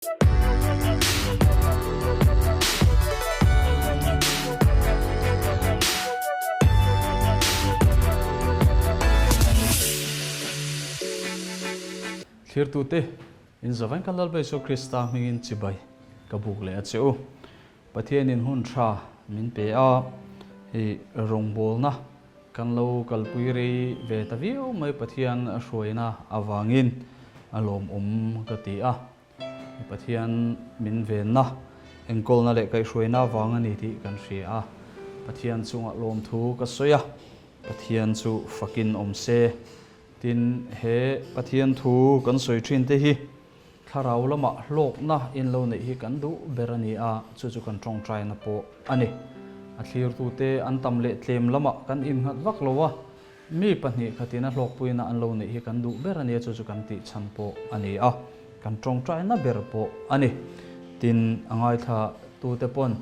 Thlirtute, in zaveng kan Lalpa Isua Krista hmingin chibai ka buk leh a che u. Pathianin hun tha min pe a, hei rawngbawlna kan lo kalpui rei ve ta viau mai Pathian a hruaina avangin a lawmawm ka ti a. Pathian min venna, enkawlna leh kaihhruaina avang a ni tih kan hria a. Pathian chungah lawmthu ka sawi a, Pathian chu fakin awm se. Tin, he Pathian thu kan sawi thin te hi Thlarau lamah hlawkna in lo neih hi kan duh ber a ni a, chu chu kan tawngtaina pawh a ni. A thlirtute an tam leh tlem lamah kan innghat vak lo a, mi pahnih khatina hlawkpuina an lo neih hi kan duh ber a ni a, chu chu kan tih chhan pawh a ni a, kan tawngtaina ber pawh a ni. Tin, a ngaithlatute pawn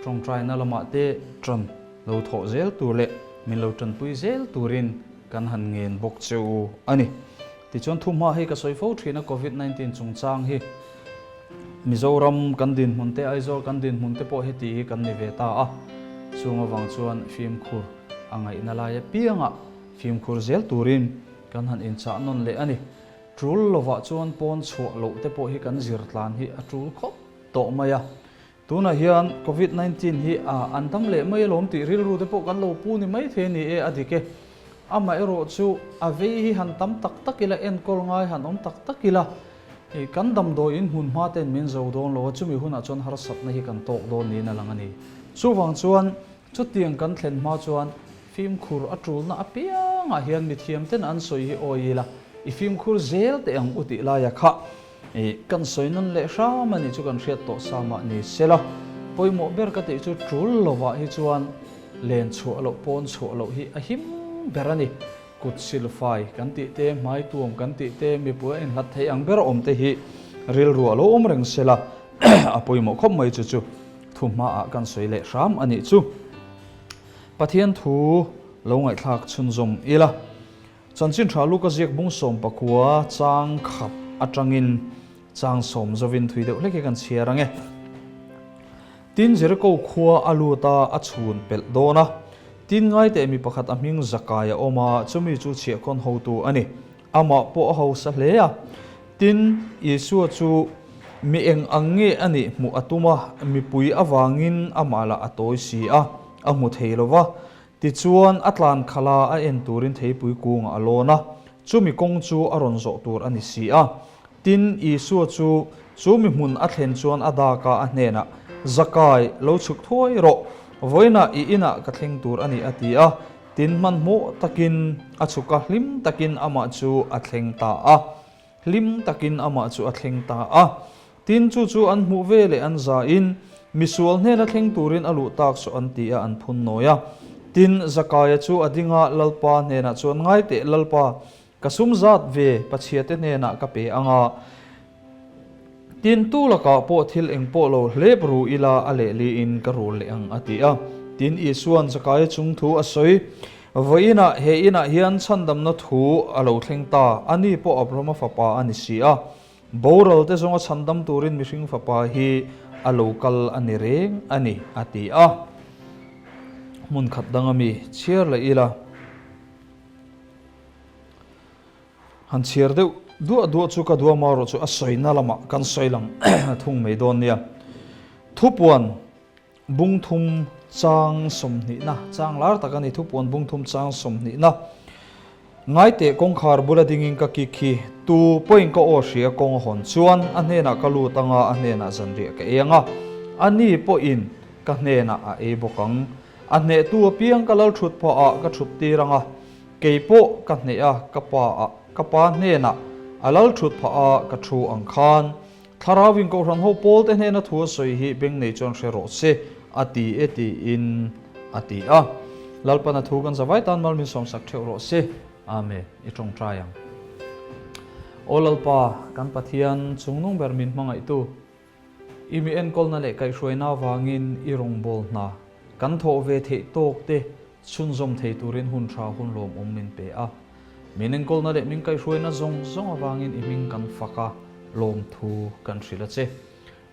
Tawngtaina lamah te tan lo thawh zel tur leh min lo tanpui zel turin kan han ngen bawk che u a ni. Tichuan thuhma hi ka sawi fo thin a Covid 19 chungchang hi Mizoram kan dinhmun te Aizawl kan dinhmun te pawh heti hi kan ni ve ta a, chung avang chuan fimkhur a ngaihna lai apiangah fimkhur zel turin kan han inchah nawn leh a ni. Tul lovah chuan pawn chhuah loh te pawh hi kan zir tlan hi a tul khawp tawh mai a. Tunah hian Covid 19 hi a an dam leh mai alawm tih rilru te pawh kan lo pu ni mai thei a ni e, a dik e. Amaherawh chu a vei hi han tam tak tak ila, enkawl ngai han awm tak tak ila, i kan damdawi in hmun hma ten min zo dawn lo a, chumi hunah chuan harsatna hi kan tawk dawn niin a lang a ni. Chuvang chuan chutiang kan thlen hma chuan fimkhur a tulna apiangah hian mithiam ten an sawi hi awi ila, i fimkhur zel teh ang u tih laia kha Ih, kan sawi nawn leh hram a nih chu kan hriat tawh sa mah ni sela, pawimawh ber ka tih chu tul lovah hi chuan len chhuah loh pawn chhuah loh hi a him ber a ni. Kut silfai kan tih te, hmai tuam kan tih te, mipui a inhlat thei ang ber awm te hi rilru a lo awm reng sela a pawimawh khawp mai chu chu thu hmaah kan sawi leh hram a nih chu. Pathian thu lo ngaihthlak chhunzawm ila. Chanchin tha Luka ziak bung 19 chang khat atangin chang sawm zovin thui deuh hlek hi kan chhiar ang e. Tin, Jeriko khua a lut a, a chhun pelh dawn a. Tin, ngaiteh mi pakhat a hming Zakai a awm a, chumi chu chhiahkhawn hotu a ni. Amah pawh a hausa hle a. Tin, Isua chu mi eng ang nge a nih hmuh a tum a, mipui avangin amah lah a tawi si a, a hmu thei lo va. Tichuan, a tlan khalh a, a en turin theipui kungah a lawn a, chumi kawng chu a rawn zawh tur a ni si a. Tin, Isua chu chumi hmun a thlen chuan a dak a, a hnenah, Zakai, lo chhuk thuai rawh, vawiinah i inah ka thleng tur a ni, a ti a. Tin, hmanhmawh takin a chhuk a, hlim takin amah chu a thleng ta a. Hlim takin amah chu a thleng ta a. Tin, chu chu an hmuh ve leh an zain, Misual hnena thleng turin a luh tak saw an ti a, an phun nawi a. Tin, Zakaia chu a ding a, Lalpa hnenah chuan, Ngai teh, Lalpa, ka sum zat ve Pathiate hnenah ka pe ang a. Tin, tu lakah pawh thil eng pawh lo hlep ru ila a lehliin ka rul leh ang, a ti a. Tin, Isua'n Zakaia chung thu a sawi. Vawiinah he inah hian chhandamna thu a lo thleng ta, a ni pawh Abrahama fapa a ni si a. Boral te zawnga chhandam turin mihring fapa hi a lo kal a ni reng a ni, a ti a. Hmun khat danga mi chhiar leh ila. Han chhiar deuh duah duah chu ka duah marawh chu a sawina lamah kan sawi lang thung mai dawn nia. Thupuan. Bungthum chang sawmhnihna, chang lar tak a ni, thupuan bungthum chang sawmhnihna. Ngaiteh kawngkhar bula dingin ka kik hi, tu pawhin ka aw hria kawng a hawn chuan a hnenah ka lut anga a hnenah zanriah ka ei anga, a ni pawhin ka hnenah a ei bawk ang. A hnehtu apiang ka lal thut phahah ka thut tir anga, kei pawh ka hneh a, ka pa ah, ka pa hnenah a lal thut phahah ka thu ang khan. Thlarau in Kohhran ho pawl te hnena thu a sawi hi beng nei chuan hre rawh se, a ti e tiin a ti a. Lalpan a thu kan zavai tan mal min sawmsak theuh rawh se. Amen. I tawngtai ang. Aw Lalpa, kan Pathian chungnung ber min hmangaihtu, i mi enkawlna leh kaihhruaina avangin i rawngbâwl hna kan thawh ve theih tawk te chhunzawm thei turin hun tha hun lawmawm min pe a. Min enkawlna leh min kaihhruaina zawng zawng avangin i hming kan fak a. Lawmthu kan hrilh a che.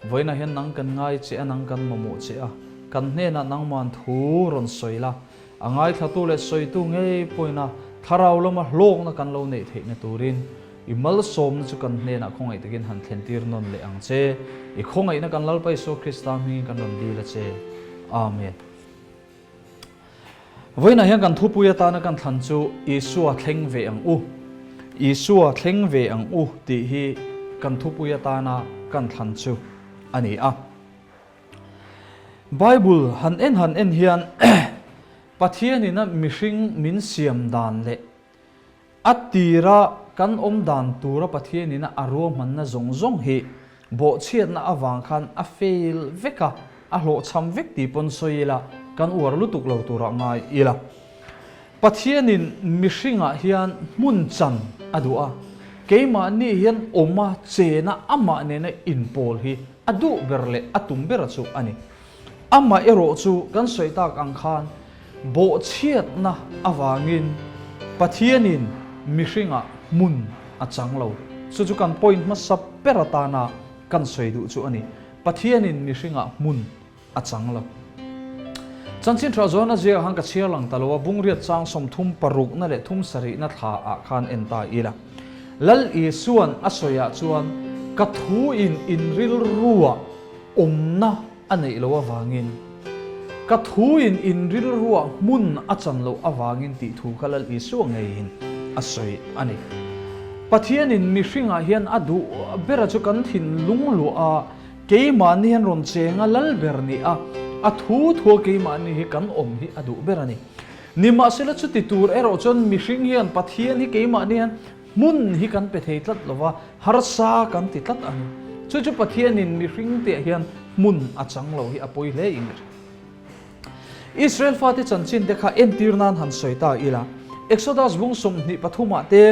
Vawiinah hian nang kan ngai che a, nang kan mamawh che a, kan hnenah nangman thu rawn sawi la, a ngaithlatu leh sawitu ngei pawhin a thlarau lama hlawkna kan lo neih theihna turin i malsawmna chu kan hnenah khawngaih takin han thlentir nawn leh ang che. I khawngaihna kan Lalpa Isua Krista hmingin kan rawn dil a che. Amen. Vawiinah hian kan thupui atana kan thlan chu Isua thleng ve ang u, Isua thleng ve ang u tih hi kan thupui atana kan thlan chu a ni a. Bible han en han en hian Pathianina mihring min siam dan leh A tira kan awm dan tura Pathianina a ruahmanna zawng zawng hi bawhchhiatna avang khan a fail vek a, a hlawhchham vek tih pawn sawi ila kan uar lutuk lo turah ngai ila. Pathianin mihringah hian hmun chan a duh a, keimahni hian awm a, chena amah nena inpawl hi a duh ber leh a tum ber chu a ni. Amah erawh chu kan sawi tak ang khan bawhchhiatna avangin Pathianin mihringah hmun a chang lo. Chu chu kan point hmasa ber atana kan sawi duh chu a ni. Pathianin mihringah hmun a chang lo. Chanchin tha zawn a ziakah khan ka chhiar lang ta lo a, Bungriat chang 36 na leh thum sarihna thla ah khan en ta ila. Lal Isuan a sawiah chuan ka thu in inrilruah Awmna a neih loh avangin, ka thuin in rilruah hmun a chan loh avangin tih thu kha Lal Isua ngeiin a sawi a ni. Pathianin mihringah hian a duh bera chu kan thinlung luah a, keimahni hian rawn cheng a lal ber ni a, a thu thua keimahni hi kan awm hi a duh ber a ni. Nimahsela chuti tur erawh chuan mihring hian Pathian hi keimahni hian Hmun hi kan pe thei tlat lova, harsa kan ti tlat a ni. Chu chu Pathianin mihring teah hian hmun a chang lo hi a pawi hle in ka hria. Israel fate chanchin te kha entir nan han sawi ta ila. Exodus bung 23 ah te,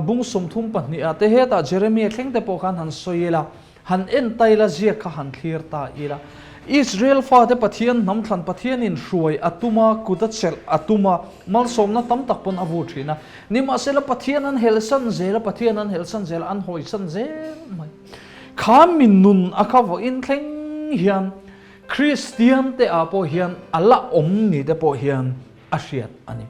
bung 32 ah te hetah Jeremiah thleng te pawh khan han sawi ila. Han en ta ila, ziak kha han thlir ta ila. Israel fate Pathian hnam thlan Pathianin hruai a tum a, kut a chelh a tum a, malsawmna tam tak pawn a vu thin a. Nimahsela Pathian an helhsan zel a, Pathian an helhsan zel a, an hawisan zel mai. Kha mi nun a kha vawiin thleng hian Kristian te ah pawh hian a la awm ni te pawh hian a hriat a ni.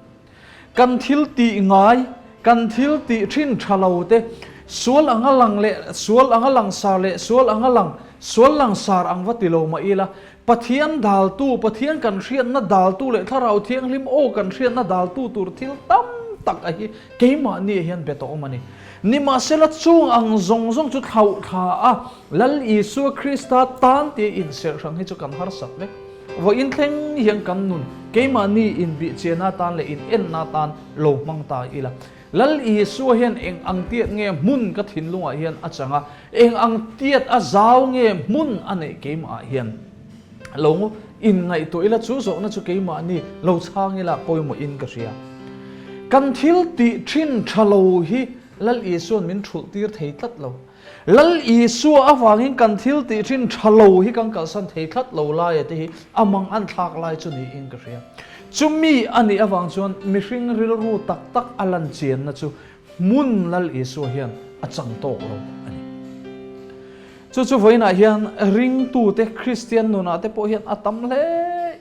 Kan thil tih ngai, kan thil tih thin tha lo te, sual anga lang leh sual anga langsar leh sual anga lang, sual langsar ang va ti lo mah ila, Pathian daltu, Pathian kan hriatna daltu leh Thlarau Thianghlim aw kan hriatna daltu tur thil tam tak a hi keimahni ah hian be tawh awm a ni. Nimahsela chung ang zawng zawng chu thlauh thla a, Lal Isua Krista tan tia inserh hrang hi chu kan harsat vek. Vawiin thleng hian kan nun keimahni inbihchiahna atan leh inenna atan lo hmang ta ila. Lal Isua hian eng ang tiat nge hmun ka thinlungah hian a chang a, eng ang tiat a zau nge hmun a neih keimahah hian lo inngaihtuah ila, chu zawhna chu keimahni lo chhang ila pawimawhin ka hria. Kan thil tih thin tha lo hi Lal Isua'n min thulh tir thei tlat lo. Lal Isua avangin kan thil tih thin tha lo hi kan kalsan thei tlat lo laia te hi a mang an thlak lai chu niin ka hria. Chumi a nih avang chuan mihring rilru tak tak a lan chianna chu hmun Lal Isua hian a chang tawk lo a ni. Chu chu vawiinah hian ringtute Kristian nunah te pawh hian a tam hle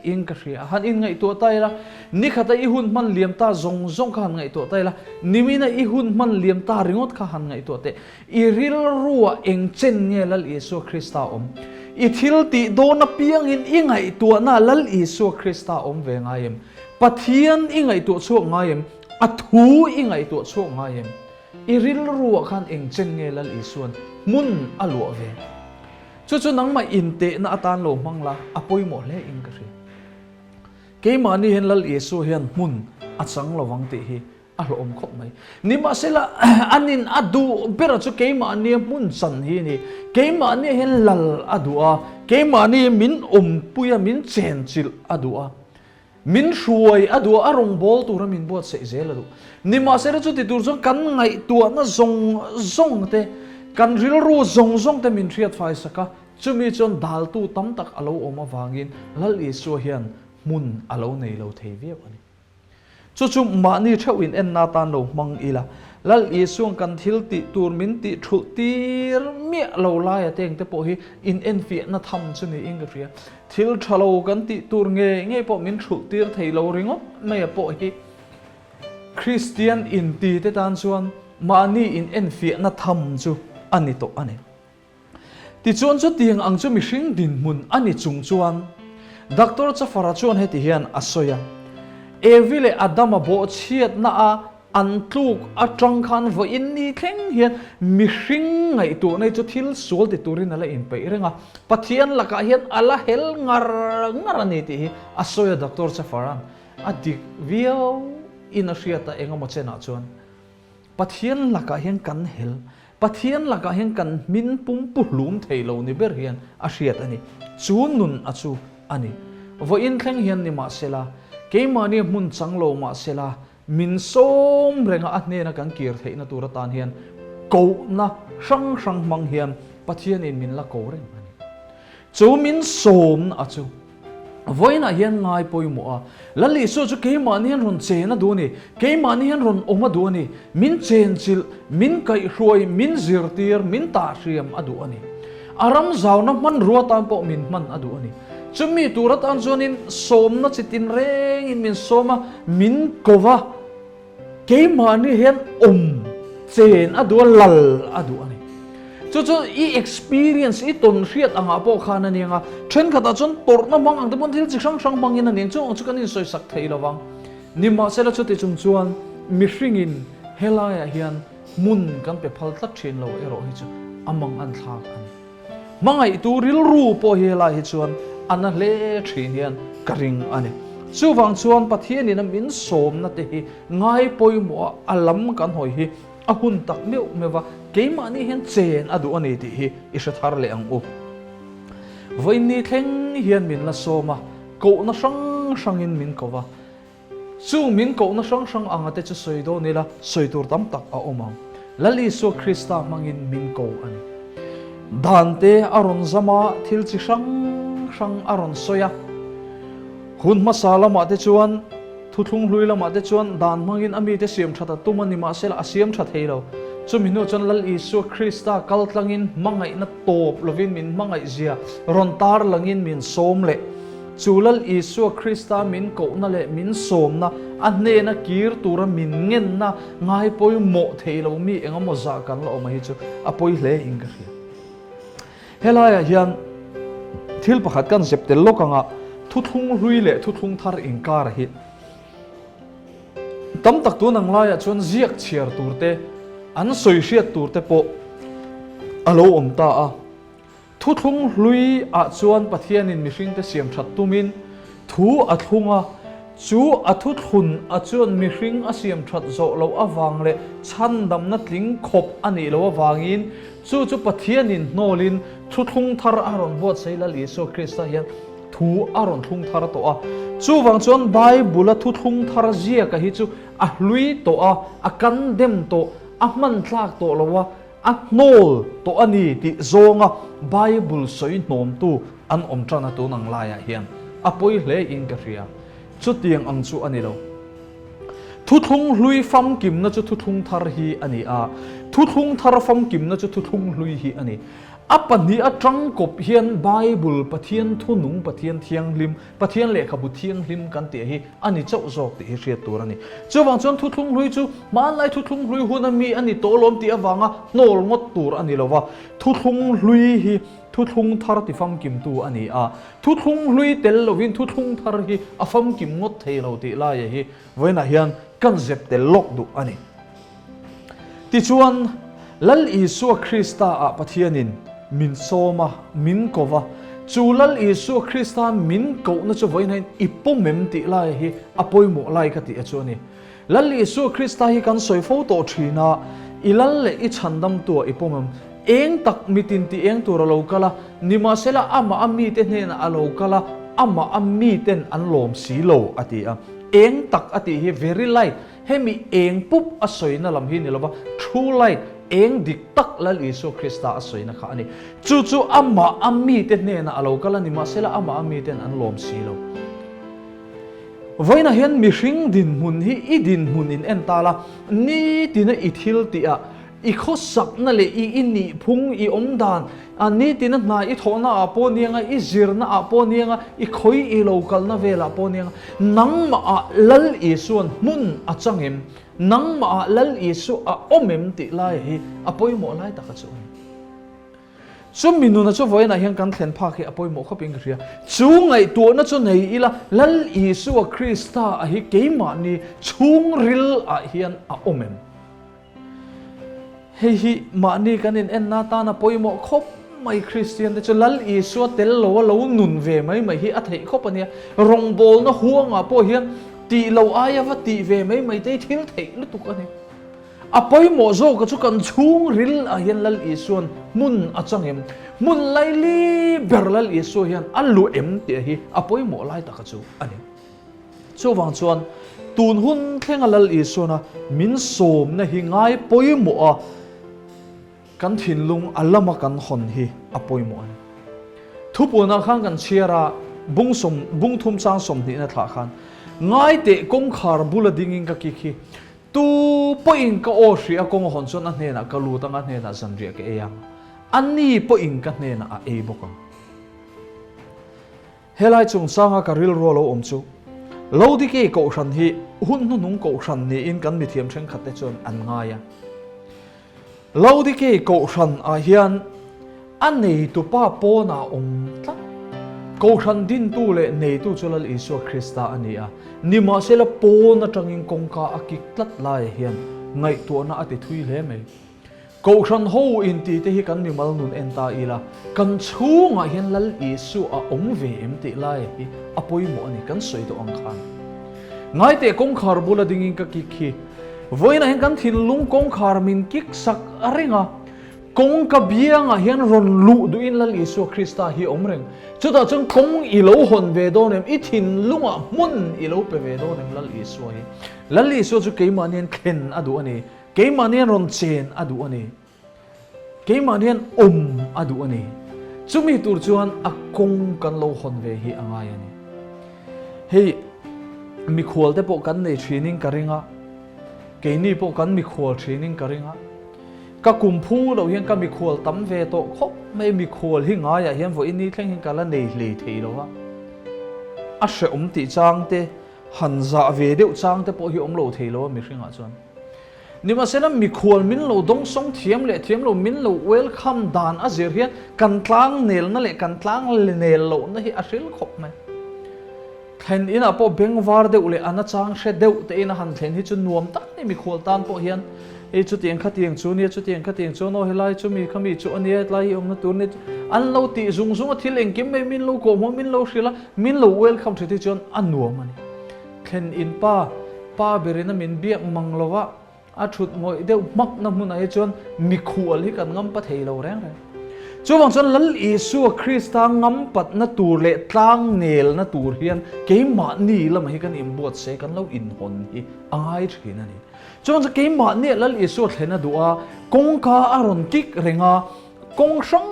in ka hria. Han inngaihtuah ta ila, nikhata i hun hman liam ta zawng zawng kha han ngaihtuah ta ila, nimina i hun hman liam ta ringawt kha han ngaihtuah teh. I rilruah eng chen nge Lal Isua Krista awm? I thil tih dawn apiangin i ngaihtuahna Lal Isua Krista awm ve ngai em? Pathian i ngaihtuah chhuak ngai em? A thu i ngaihtuah chhuak ngai em? I rilruah khan eng chen nge Lal Isuan hmun a luah ve? Chu chu nangmah intehna atan lo hmang la, a pawimawh hle in ka hria. Keimahni hian Lal Isua hian hmun a chang lovang tih hi a hlawhawm khawp mai. Nimahsela, anin a duh bera chu keimahnia hmun chan hi a ni. Keimahnia hian lal a duh a, keimahni min awmpui a, min chenchilh a duh a, min hruai a duh a, a rawngbâwl tura min buatsaih zel a duh. Nimahsela, chuti tur chuan kan ngaihtuahna zawng zawng te, kan rilru zawng zawng te min hriat faisak a, chumi chuan daltu tam tak a lo awm avangin Lal Isua hian hmun a lo nei lo thei viau a ni. Chu chu mahni theuh in enna atan lo hmang ila. Lal Isua'n kan thil tih tur min tih thulh tir miah lo laia te engte pawh hi in enfiahna tham chu niin ka hria. Thil tha lo kan tih tur ngei ngei pawh min thulh tir thei lo ringawt maia pawh hi Kristian inti te tan chuan mahni in enfiahna tham chu a ni tawh a ni. Tichuan chutiang ang chu mihring dinhmun a ni chung chuan Doctor Chafara chuan heti hian a sawi a, Evi leh Adama bawhchhiatna a an tluk atang khan vawiin ni thleng hian mihring ngaihtuahna hi chu thil sual ti turin a la inpeih reng a, Pathian lakah hian a la hel ngar ngar a ni tih hi a sawi a Doctor Chafara'n a dik viau in a hriat a engemaw chenah chuan. Pathian lakah hian kan hel, Pathian lakah hian kan hmin pum pu hlum thei lo ni ber hian a hriat a ni. Chu nun a chu a ni. Vawiin thleng hian ni mahsela, keimahni hmun chang lo mahsela, min sawm renga a hnena kan kir theihna tur atan hian kohna hrang hrang hmang hian Pathianin min la ko reng a ni. Chu min sawmna a chu. Vawiinah hian ngai pawimawh a, Lal Isua chu keimahni hian rawn chen a duh a ni, keimahni hian rawn awm a duh a ni, min chenchilh, min kaihhruai, min zirtir, min tahhriam a duh a ni. A ram zauna hmanrua atan pawh min hman a duh a ni. Chumi tur atan chuanin sawmna chi tinrengin min sawm a, min ko va. Keimahni hian awm chen a duh a, lal a duh a ni. Chu chu i experience, i tawn hriat angah pawh khan a niang a, thenkhatah chuan tawrhna hmang ang te pawn thil chi hrang hrang hmangin a niang, chung ang chu kan insawisak thei lo vang. Nimahsela chuti chung chuan mihringin helaiah hian hmun kan pe phal tlat thin lo erawh hi chu a mang an thlak a ni. Hmangaihtu rilru pawh hi helai hi chuan a na hle thin hian ka ring a ni. Chuvang chuan Pathianin a min sawmna te hi ngai pawimawh a, a lam kan hawi hi a hun tak meuh meuh va, keimahni hian chen a duh a ni tih hi i hre thar leh ang u. Vawiinni thleng hian min la sawm a, kohna hrang hrangin min ko va. Chung min kohna hrang hrang anga te chu sawi dawn ila, sawi tur tam tak a awm ang. Lal Isua Krista hmangin min ko a ni. Dan te a rawn zam a, thil chi hrang hrang a rawn sawi a. Hun hmasa lamah te chuan, thuthlung hlui lamah te chuan dan hmangin a mite siam that a tum a ni mahsela a siam tha thei lo. Chumi hnu chuan Lal Isua Krista kal tlangin hmangaihna tawp lovin min hmangaihzia rawn tar langin min sawm leh. Chu Lal Isua Krista min kohna leh min sawmna, a hnena kir tura min ngenna ngai pawimawh thei lo mi engemaw zah kan la awm a hi chu a pawi hle in ka hria. Helaiah hian thil pakhat kan zep tel lawk anga thuthlung hlui leh thuthlung thar inkar hi tam tak tun ang laiah chuan ziak chhiar tur te, an sawi hriat tur te pawh a lo awm ta a. Thuthlung hlui ah chuan Pathianin mihringte siam that tumin thu a thlung a, chu a thuthlun a chuan mihring a siam that zawh loh avang leh chhandamna tling khawp a nih loh avangin chu chu Pathianin hnawlin thuthlung thar a rawn buatsaih Lal Isua Krista hian thu a rawn thlung thar tawh a. Chuvang chuan Bible-a thuthlung thar ziaka hi chu a hlui tawh a, a condemn tawh, a hman tlak tawh lo a, A hnawl tawh a ni tih zawnga Bible sawi hnawmtu an awm tan a tun ang laiah hian a pawi hle in ka hria. Chutiang ang chu a ni lo. Thuthlung hlui famkimna chu thuthlung thar hi a ni a, thuthlung thar famkimna chu thuthlung hlui hi a ni. A pahnih atang kawp hian Bible Pathian thunung Pathian thianghlim Pathian lehkhabu thianghlim kan tih hi a ni chauh zawk tih hi hriat tur a ni. Chuvang chuan thuthlung hlui chu hmanlai thuthlung hlui huna mi a ni tawh lawm tih avanga hnawl ngawt tur a ni lo va, thuthlung hlui hi thuthlung thar ti famkimtu a ni a, thuthlung hlui tel lovin thuthlung thar hi a famkim ngawt thei lo tih laia hi vawiinah hian kan zep tel lawk duh a ni. Tichuan, Lal Isua Krista-ah Pathianin min sawm a, min ko va. Chu Lal Isua Krista min kohna chu vawiin i pawm em tih lai hi a pawimawh lai ka tih a chu a ni. Lal Isua Krista hi kan sawi fo tawh thin a, i lal leh i chhandamtua i pawm em? Eng tak mitin tih eng tur a lo kal a, nimahsela amah a mite hnenah a lo kal a, amah a miten an lawm si lo a ti a. Eng tak a tih hi very light Hemi eng pup a sawina lam hi ni lova, true light, eng dik tak Lal Isua Krista a sawina kha a ni. Chu chu amah a mite hnenah a lo kal a ni, mahsela amah a miten an lawm si lo. Vawiinah hian mihring dinhmun hi i dinhmun in en ta la, nitina i thil tih ah, i khawsakna leh i i nihphung, i awmdan, a nitina hna i thawhna ah pawh niang a, i zirna ah pawh niang a, i khawi i lo kalna velah pawh niang a, nangmah ah Lal Isua'n hmun a chang em? Nangmah ah Lal Isua a awm em tih lai hi a pawimawh lai taka chu a ni. Chumi nuna chu vawiinah hian kan thlen phak hi a pawimawh khawpin ka hria. Chu ngaihtuahna chu nei ila Lal Isua Krista a hi keimahni chhungril ah hian a awm em? Hei hi mahni kan in enna atan a pawimawh khawp mai Kristian te chu Lal Isua tel lo a lo nun ve mai mai hi a theih khawp a nia. Rawngbawlna huangah pawh hian tih lo aia va tih ve mai mai te hi thil theih lutuk a ni. A pawimawh zawka chu kan chhungril ah hian Lal Isua'n hmun a chang em? Hmun laili ber Lal Isua hian a luah em tih hi a pawimawh lai taka chu a ni. Chuvang chuan tun hun thlenga Lal Isuana min sawmna hi ngai pawimawh a, Kan thinlung a lama kan hawn hi a pawimawh a ni. Thupuanah khan kan chhiar a, bung sawm, bung thum chang sawmhnihna thlah khan, Ngaiteh kawngkhar bula dingin ka kik hi, tu pawhin ka aw hrih a kawng a hawn chuan a hnenah ka lut ang, a hnenah zanriah ka ei ang, a ni pawhin ka hnenah a ei bawk ang. Helai chungchanga ka rilru a lo awm chu, Lodikei kohhran hi hun hnuhnung kohhran niin kan mithiam thenkhatte chuan an ngai a. Laodikei kohhran ah hian a neitupa pawnah awm tlat. Kohhran dintu leh neitu chu Lal Isua Krista a ni a, nimahsela pawn atangin kawngka a kik tlat laiah hian ngaihtuahna a ti thui hle mai. Kohhran ho inti te hi kan mimal nun en ta ila, kan chhungah hian Lal Isua a awm ve em tih laiah hi a pawimawh a ni, kan sawi tawh ang khan. Ngaiteh kawngkhar bula dingin ka kik hi. Vawiinah hian kan thinlung kawngkhar min kik sak reng a, kawngka biangah hian rawn luh duhin Lal Isua Krista hi a awm reng. Chutah chuan kawng i lo hawn ve dawn em? I thinlungah hmun i lo pe ve dawn em Lal Isua hi? Lal Isua chu keimahnian thlen a duh a ni. Keimahnian rawn chen a duh a ni. Keimah hian awm a duh a ni. Chumi tur chuan a kawng kan lo hawn ve hi a ngai a ni. Hei mikhual te pawh kan nei thinin ka ring a, keini pawh kan mikhual thinin ka ring a. Ka kum phu loh hian ka mikhual tam ve tawh khawp mai, mikhual hi ngaiah hian vawiin ni thleng hian ka la nei hlei thei lo a. A hrehawm tih chang te, han zah ve deuh chang te pawh hi awm lo thei lo a mihringah chuan. Nimahsela mikhual min lo dawngsawng thiam leh thiam lo min lo welcome dan a zir hian kan tlang nelna leh kan tlang nel lohna hi a hril khawp mai. Thlen inah pawh bengvar deuh leh a nachang hre deuh te in a han thlen hi chu nuam tak a ni mikhual tan pawh hian ei chutiang khatiang chu nia chutiang khatiang chuan aw helai chu mi khami chu a nia hetlai hi awmna tur nia an lo tih zung zung a thil engkim mai min lo kawhhmuh a min lo hrilh a min lo welcome tha te chuan a nuam a ni. Thlen in pa, pa berin a min biak mang lo va, a thut ngawih deuh hmakna hmunah hi chuan mikhual hi kan ngampa thei lo reng reng. Chuvang chuan Lal Isua Krista ngampatna tur leh tlangnelna tur hian keimahni lamah hi kan inbuatsaih, kan lo inhawn hi a ngai thin a ni. Chuvang chuan keimahniah Lal Isua thlen a duh a, kawngka a rawn kik reng a, Kawng hrang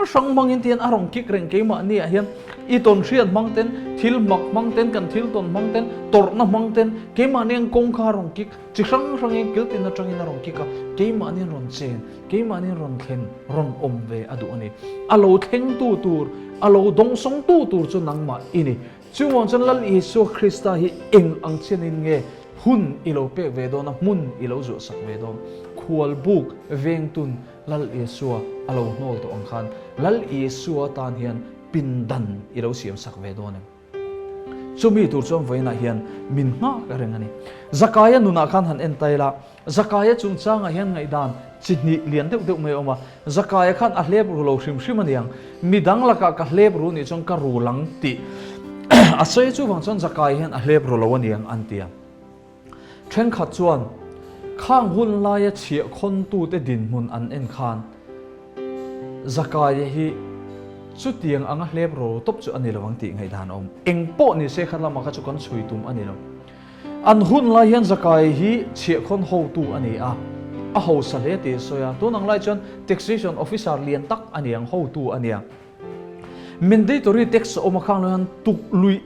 hrang hmangin tihian a rawn kik reng keimahni ah hian i tawn hriat hmang ten, thil mak hmang ten, kan thil tawn hmang ten, tawrhna hmang ten, keimahni hian kawng kha a rawn kik, chi hrang hrangin kil tin atangin a rawn kik a, keimahni hian rawn chen, keimahni hian rawn thlen, rawn awm ve a duh a ni. A lo thlengtu tur, a lo dawngsawngtu tur chu nangmah i ni. Chuvang chuan Lal Isua Krista hi eng ang chianin nge hun i lo pek ve dawn a, hmun i lo zuahsak ve dawn? Khualbuk vengtun Lal Isua a lo hnawl tawh ang khan Lal Isua tan hian pindan i lo siam sak ve dawn em? Chumi tur chuan vawiinah hian min nghak reng a ni. Zakaia nunah khan han en ta ila, Zakaia chungchangah hian ngaihdan chi hnih lian deuh deuh mai a awm a. Zakaia khan a hlep ru lo hrim hrim a niang. Midang lakah ka hlep ru nih chuan ka ru lang tih a sawi chuvang chuan Zakaia hian a hlep ru lo a niang an ti a. Thenkhat chuan khang hun laia chhiahkhawntute dinhmun an en khan Zakaia hi chutiang anga hlep ro tawp chu a ni lo ang tih ngaihdan a awm. Eng pawh ni se khat lamah kha chu kan chhui tum a ni lo. An hun lai hian Zakaia hi chhiahkhawn hotu a ni a, a hausa hle tih a sawi a. Tun ang lai chuan taxation officer lian tak a ni ang, hotu a ni a. Mandatory tax a awm a khang lai hian tuk luih.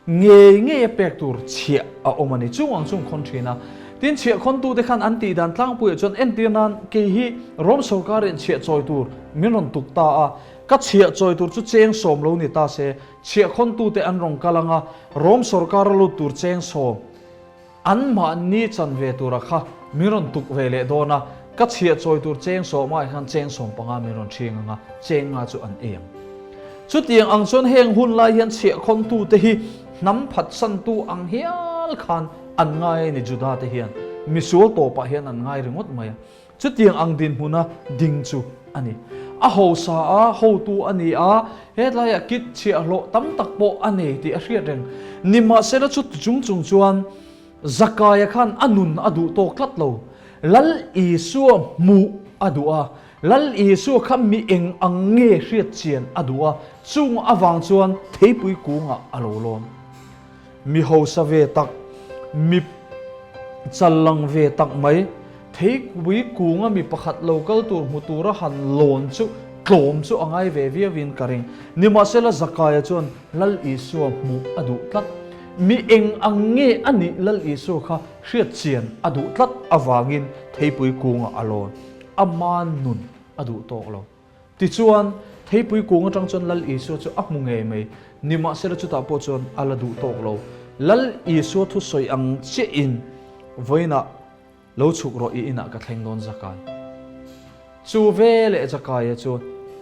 Ngei ngei a pek tur chhiah a awm a ni. Chung ang chung khawn thin a. Tin, chhiah khawntute khan an tih dan tlangpuiah chuan entir nan kei hi Rom sorkarin chhiah chawi tur min rawn tuk ta a, ka chhiah chawi tur chu cheng sawm lo ni ta se, chhiah khawntute an rawn kal ang a, Rom sorkar a lut tur cheng sawm. Anmahni chanve tura kha min rawn tuk ve leh dawn a, ka chhiah chawi tur cheng sawmah hian cheng 15 min rawn ṭhing ang a, cheng nga chu an ei ang. Chutiang ang chuan heng hun lai hian chhiahkhawntute hi hnam phatsantu ang hial khan an ngai a ni Juda te hian misual tawpah hian an ngai ringawt mai a. Chutiang ang dinhmuna ding chu a ni. A hausa a, hotu a ni a, hetlaiah kit chhiahhlawh tam tak pawh a nei tih a hriat reng. Nimahsela chuti chung chung chuan Zakaia khan a nun a duh tawk tlat lo. Lal Isua hmuh a duh a, Lal Isua kha mi eng ang nge hriat chian a duh a, chung avang chuan theipui kungah a lo lawn. Mi hausa ve tak, mi challang ve tak mai, theipui kunga mi pakhat lo kal tur hmu tura han lawn chu tlawm chu a ngai ve viauin ka ring. Nimahsela Zakaia chuan Lal Isua hmuh a duh tlat. Mi eng ang nge a nih Lal Isua kha hriat chian a duh tlat avangin theipui kungah a lawn. Ama nun a duh tawk lo. Tichuan, theipui kung atang chuan Lal Isua chu a hmu ngei mai. Nimahsela chutah pawh chuan a la duh tawk lo. Lal Isua thusawi ang chiahin vawiinah lo chhuk rawh i inah ka thleng dawn Zakai. Chu ve leh Zakaia chu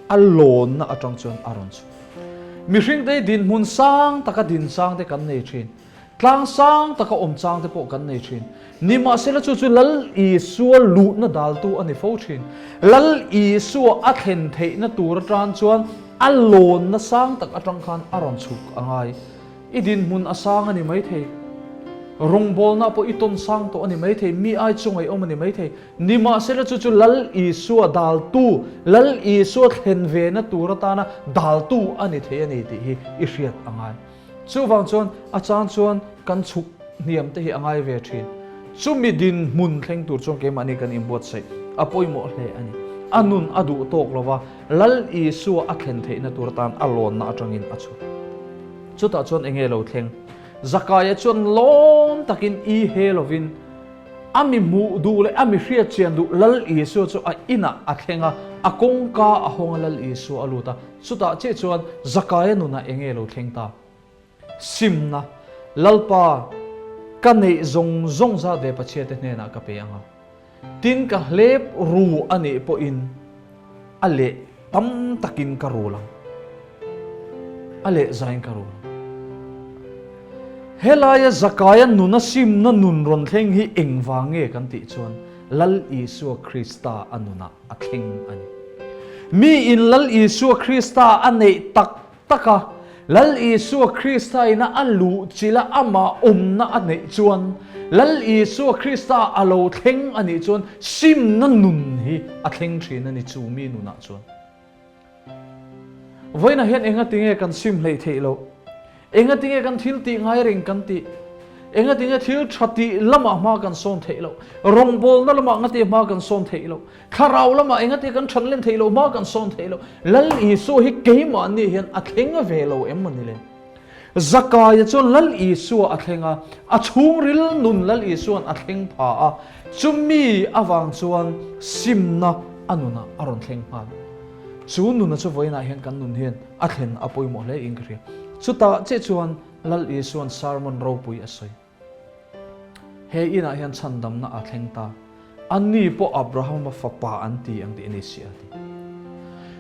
a lawnna atang chuan a rawn chhuk. Mihringte hi dinhmun sang taka din chang te kan nei thin. Tlang sang taka awm chang te pawh kan nei thin. Nimahsela chu chu Lal Isua luhna daltu a ni fo thin. Lal Isua a thlen theihna tur atan chuan a lawnna sang tak atang khan a rawn chhuk a ngai. I dinhmun a sang a ni maithei. Rawngbawlna pawh i tawn sang tawh a ni maithei. Mi ai chunga i awm a ni maithei. Nimahsela chu chu Lal Isua daltu, Lal Isua thlen vena tur atana daltu a ni thei a ni tih hi i hriat a ngai. Chuvang chuan a chang chuan kan chhuk hniam te hi a ngai ve thin. Chumi dinhmun thleng tur chuan keimahni kan inbuatsaih a pawimawh hle a ni. A nun a duh tawk lo va, Lal Isua a thlen theihna tur atan a lawnna atangin a chhuk. Chutah chuan enge lo thleng? Zakaia chuan lawm takin i he lovin a mi hmuh duh leh a mi hriat chian duh Lal Isua chu a inah a thleng a, a kawngka a hawng a Lal Isua a lut a. Chutah chiah chuan Zakaia nunah eng nge lo thleng ta? Simna, Lalpa, ka neih zawng zawng zat ve Pathiante hnenah ka pe ang a, tin ka hlep ru a nih pawhin a leh tam takin ka rul ang, a leh zain ka rul ang. Helaia Zakaia nuna simna nun rawn thleng hi engvang nge kan tih chuan Lal Isua Krista a nunah a thleng a ni. Mi in Lal Isua Krista a neih tak tak a, Lal Isua Krista ina a luh chilh a amah awmna a neih chuan, Lal Isua Krista a lo thleng a nih chuan simna nun hi a thleng thin a ni chu mi nunah chuan. Vawiinah hian engatinge kan sim hleih theih loh? Engatinge kan thil tih ngai reng kan tih? Engatinge thil tha tih lamah hma kan sawn theih loh? Rawngbawlna lamah ngati hma kan sawn theih loh? Thlarau lamah engati kan than len theih loh hma kan sawn theih loh? Lal Isua hi keimahni hian a thleng ve lo em mawni le? Zakaia chuan Lal Isua a thleng a, a chhungril nun Lal Isua'n a thleng pha a, chumi avang chuan simna a nunah a rawn thleng nghal. Chu nuna chu vawiinah hian kan nun hian a thlen a pawimawh hle in ka hria. Chutah chiah chuan Lal Isua'n sermon ropui a sawi. He inah hian chhandamna a thleng ta. Ani pawh Abrahama fapa an ti ang tih a ni si a ti.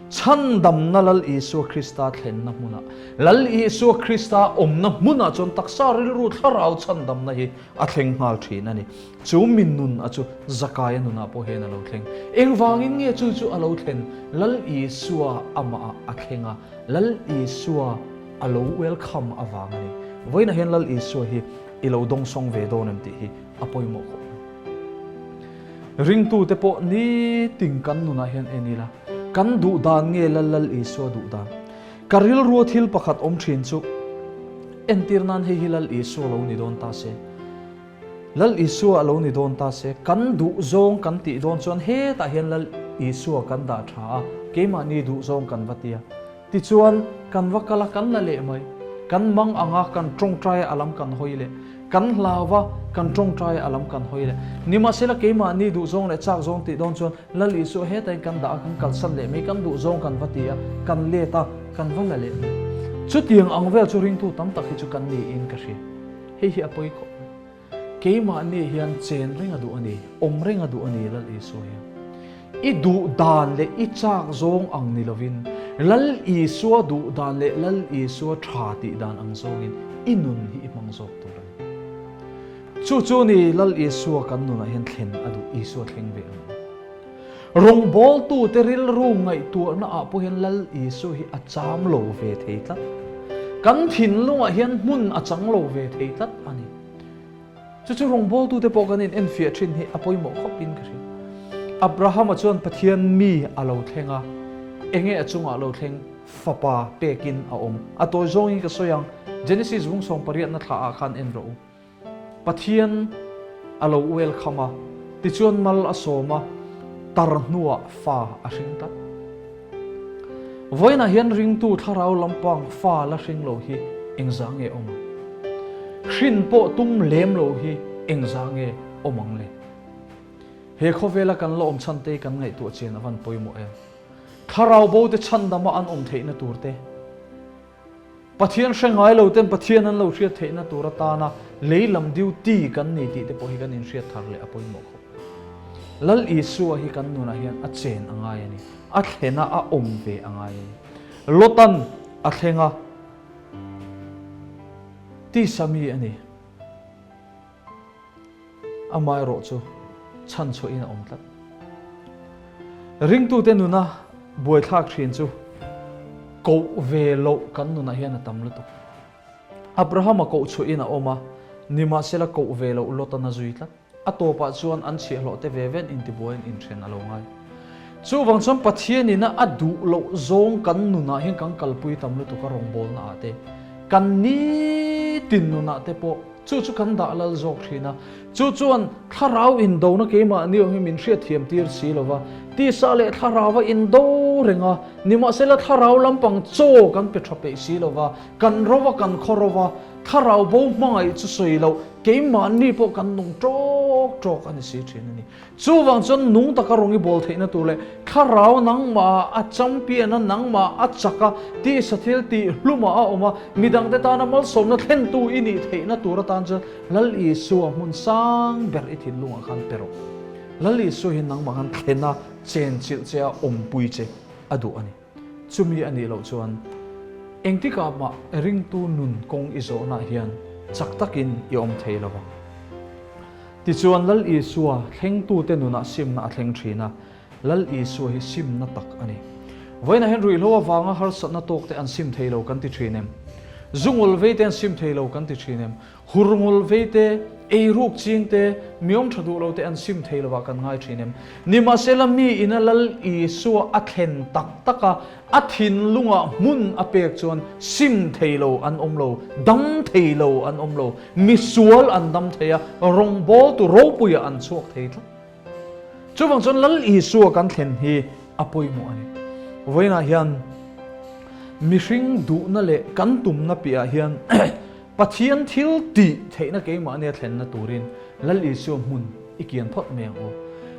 Chhandamna Lal Isua Krista thlenna hmunah, Lal Isua Krista awmna hmunah chuan taksa rilru thlarau chhandamna hi a thleng nghal thin a ni. Chu mi nun a chu Zakaia nunah pawh hian a lo thleng. Engvangin nge chu chu a lo thlen? Lal Isua amahah a thleng a, Lal Isua a lo welcome avang a ni. Vawiinah hian Lal Isua hi i lo dawngsawng ve dawn em tih hi a pawimawh khawp mai. Ringtute pawh nitin kan nunah hian en ila, kan duh dan nge Lal Lal Isua duh dan? Ka rilrua thil pakhat awm thin chu entir nan hei hi Lal Isua lo ni dawn ta se, Lal Isua a lo ni dawn ta se, kan duh zawng kan tih dawn chuan hetah hian Lal Isua kan dah tha a, keimahni duh zawng kan va ti a. Tichuan, kan va kal a, kan la leh mai. Kan mang anga kan tawngtai a lam kan hawi leh, kan hlau va kan tawngtai a lam kan hawi leh. Nimahsela keimahni duhzawng leh chak zawng tih dawn chuan Lal Isua hetain kan dah a, kan kalsan leh mai, kan duhzawng kan va ti a, kan let a, kan va la leh mai. Chutiang ang vel chu ringtu tam tak hi chu kan niin ka hria. Hei hi a pawi khawp mai. Keimahni hian chen reng a duh a ni, awm reng a duh a ni Lal Isua hian. I duh dan leh i chak zawng ang ni lovin Lal Isua duh dan leh Lal Isua tha tih dan ang zawngin i nun hi i hmang zawk tur a ni. Chu chu ni Lal Isua kan nunah hian thlen a duh, Isua thleng ve ang. Rawngbawltute rilru ngaihtuahna ah pawh hian Lal Isu hi a cham lo ve thei tlat. Kan thinlungah hian hmun a chang lo ve thei tlat a ni. Chu chu rawngbawltute pawh kan in enfiah thin hi a pawimawh khawp in ka hria. Abrahama chuan Pathian mi a lo thleng a, enge a chungah a lo thleng? Fapa pekin a awm. A tawi zawngin ka sawi ang, Genesis vung sawmpariatna thla ah khan en rawh u. Pathian a lo welcome a, tichuan mal a sawm a, tar hnuah fa a hring tlat. Vawiinah hian ringtu thlarau lampang fa la hring lo hi engzah nge awm ang? Hrin pawh tum lem lo hi engzah nge awm ang le? He khawvela kan la awm chhan te kan ngaihtuah chian a van pawimawh em? Thlarau bo te chhandama an awm theihna tur te, Pathian hre ngai lo ten Pathian an lo hriat theihna tur atana lei lam duty kan ni tih te pawh hi kan inhriat thar leh a pawimawh khawp mai. Lal Isua hi kan nunah hian a chen a ngai a ni, a thlena a awm ve a ngai a ni. Lotan a thleng a, tisa mi a ni. Amaherawh chu chhanchhuahin a awm tlat. Ringtute nuna buaithlak thin chu koh ve loh kan nunah hian a tam lutuk. Abrahama koh chhuahin a awm a, nimahsela koh ve loh Lotan a zui tlat. A tawpah chuan an chhiahhlawh te ve ven intibuaiin inthen a lo ngai. Chuvang chuan Pathianina a duh loh zawng kan nunah hian kan kalpui tam lutuk a rawngbawlna ah te, kan nitin nunah te pawh Chu chu kan dah lal zawk thin a, chu chuan thlarau indona keimahni awm hi min hriatthiam tir si lo va, tisa leh thlarau a indo reng a, nimahsela thlarau lampang chaw kan pe tha peih si lo va, kan ro va kan khaw ro va, thlarau bo hmangaih chu sawi loh keimahni pawh kan nung tawk tawk a ni si thin a ni. Chuvang chuan nung taka rawng i bawl theihna tur leh thlarau nangmah a champion a, nangmah a chak a, tisa thil tih hlumah a awm a, midangte tana malsawmna thlentu i nih theihna tur atan chuan Lal Isua hmun sang ber i thinlungah khan pe rawh. Lal Isua hi nangmah khan thlen a, chenchilh che a, awmpui che a duh a ni. Chumi a nih loh chuan engtikah mah ringtu nun kawng i zawhnaah hian chak takin i awm thei lo vang. Tichuan Lal Isua thlengtute nunah simna a thleng thin a, Lal Isua hi simna tak a ni. Vawiinah hian ruihhlo avanga harsatna tawkte an sim thei lo kan ti thin em? Zu ngul veite an sim thei lo kan ti thin em? Hur ngul vei te, ei ruk ching te, miawm tha duh lo te an sim thei lovah kan ngai thin em? Nimahsela mi ina Lal Isua a thlen tak tak a, a thinlungah hmun a pek chuan sim thei lo an awm lo, dam thei lo an awm lo, misual an dam thei a, rawngbawltu ropuiah an chhuak thei tlat. Chuvang chuan Lal Isua kan thlen hi a pawimawh a ni. Vawiinah hian mihring duhna leh kan tumna piahah hian Pathian thil tih theihna keimahnia thlenna turin Lal Isua hmun i kian phawt mai ang u.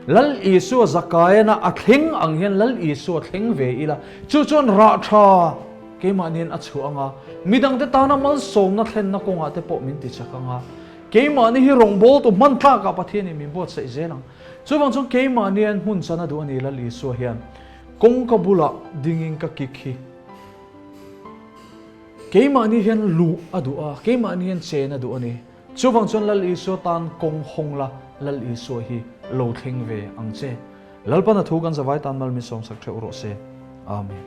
Lal Isua zakaiana a thleng ang hian Lal Isua thleng ve ila, chu chuan rah tha keimahnian a chhuah ang a, midangte tana malsawmna thlenna kawngah te pawh min tichak ang a, keimahni hi rawngbawltu hman tlakah Pathianin min buatsaih zel ang. Chuvang chuan keimahnian hmun chan a duh a ni Lal Isua hian kawngka bulah dingin ka kik hi. Keimahni hian luh a duh a, keimahni hian chen a duh a ni. Chuvang chuan Lal Isua tan kawng hawng la, Lal Isua hi lo thleng ve ang che. Lalpan a thu kan zavai tan mal min sawmsak theuh rawh se. Amen.